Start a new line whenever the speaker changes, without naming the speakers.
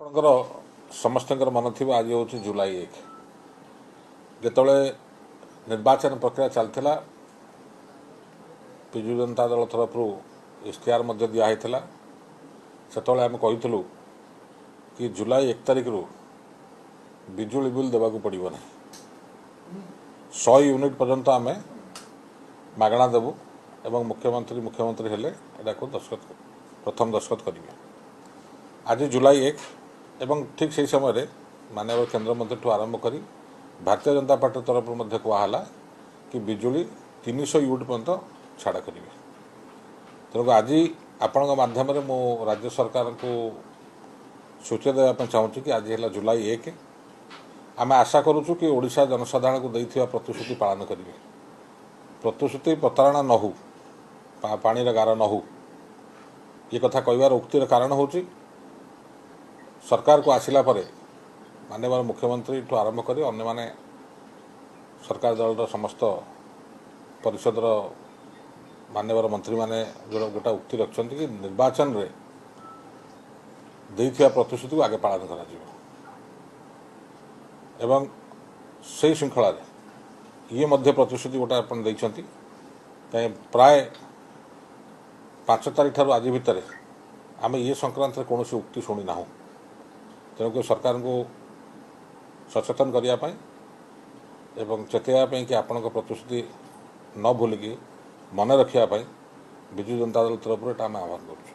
ଆପଣଙ୍କର ସମସ୍ତଙ୍କର ମନ ଥିବ, ଆଜି ହେଉଛି ଜୁଲାଇ 1। ଯେତେବେଳେ ନିର୍ବାଚନ ପ୍ରକ୍ରିୟା ଚାଲିଥିଲା, ବିଜୁ ଜନତା ଦଳ ତରଫରୁ ଇସ୍ତିହାର ମଧ୍ୟ ଦିଆହେଇଥିଲା। ସେତେବେଳେ ଆମେ କହିଥିଲୁ କି ଜୁଲାଇ 1 ତାରିଖରୁ ବିଜୁଳି ବିଲ୍ ଦେବାକୁ ପଡ଼ିବ ନାହିଁ, 100 ୟୁନିଟ୍ ପର୍ଯ୍ୟନ୍ତ ଆମେ ମାଗଣା ଦେବୁ ଏବଂ ମୁଖ୍ୟମନ୍ତ୍ରୀ ହେଲେ ଏଟାକୁ ଦସ୍ତଖତ ପ୍ରଥମ ଦସ୍ତଖତ କରିବେ। ଆଜି ଜୁଲାଇ 1 ଏବଂ ଠିକ୍ ସେହି ସମୟରେ ମାନ୍ୟବର କେନ୍ଦ୍ରମନ୍ତ୍ରୀଠୁ ଆରମ୍ଭ କରି ଭାରତୀୟ ଜନତା ପାର୍ଟି ତରଫରୁ ମଧ୍ୟ କୁହାହେଲା କି ବିଜୁଳି 300 ୟୁନିଟ୍ ପର୍ଯ୍ୟନ୍ତ ଛାଡ଼ କରିବେ। ତେଣୁ ଆଜି ଆପଣଙ୍କ ମାଧ୍ୟମରେ ମୁଁ ରାଜ୍ୟ ସରକାରଙ୍କୁ ସୂଚନା ଦେବା ପାଇଁ ଚାହୁଁଛି କି ଆଜି ହେଲା ଜୁଲାଇ 1। ଆମେ ଆଶା କରୁଛୁ କି ଓଡ଼ିଶା ଜନସାଧାରଣଙ୍କୁ ଦେଇଥିବା ପ୍ରତିଶ୍ରୁତି ପାଳନ କରିବେ। ପ୍ରତିଶ୍ରୁତି ପ୍ରତାରଣା ନ ହେଉ, ପାଣିର ଗାର ନ ହେଉ। ଏ କଥା କହିବାର ଉକ୍ତିର କାରଣ ହେଉଛି, ସରକାରକୁ ଆସିଲା ପରେ ମାନ୍ୟବର ମୁଖ୍ୟମନ୍ତ୍ରୀଠୁ ଆରମ୍ଭ କରି ଅନ୍ୟମାନେ ସରକାର ଦଳର ସମସ୍ତ ପରିଷଦର ମାନ୍ୟବର ମନ୍ତ୍ରୀମାନେ ଯେଉଁ ଗୋଟା ଉକ୍ତି ରଖିଛନ୍ତି କି ନିର୍ବାଚନରେ ଦେଇଥିବା ପ୍ରତିଶ୍ରୁତିକୁ ଆଗେ ପାଳନ କରାଯିବ ଏବଂ ସେଇ ଶୃଙ୍ଖଳାରେ ଇଏ ମଧ୍ୟ ପ୍ରତିଶ୍ରୁତି ଗୋଟା ଆପଣ ଦେଇଛନ୍ତି। କାହିଁ ପ୍ରାୟ 5 ତାରିଖ ଠାରୁ ଆଜି ଭିତରେ ଆମେ ଇଏ ସଂକ୍ରାନ୍ତରେ କୌଣସି ଉକ୍ତି ଶୁଣିନାହୁଁ। ତେଣୁକରି ସରକାରଙ୍କୁ ସଚେତନ କରିବା ପାଇଁ ଏବଂ ଚେତାଇବା ପାଇଁ କି ଆପଣଙ୍କ ପ୍ରତିଶ୍ରୁତି ନ ଭୁଲିକି ମନେ ରଖିବା ପାଇଁ ବିଜୁ ଜନତା ଦଳ ତରଫରୁ ଏଇଟା ଆମେ ଆହ୍ୱାନ କରୁଛୁ।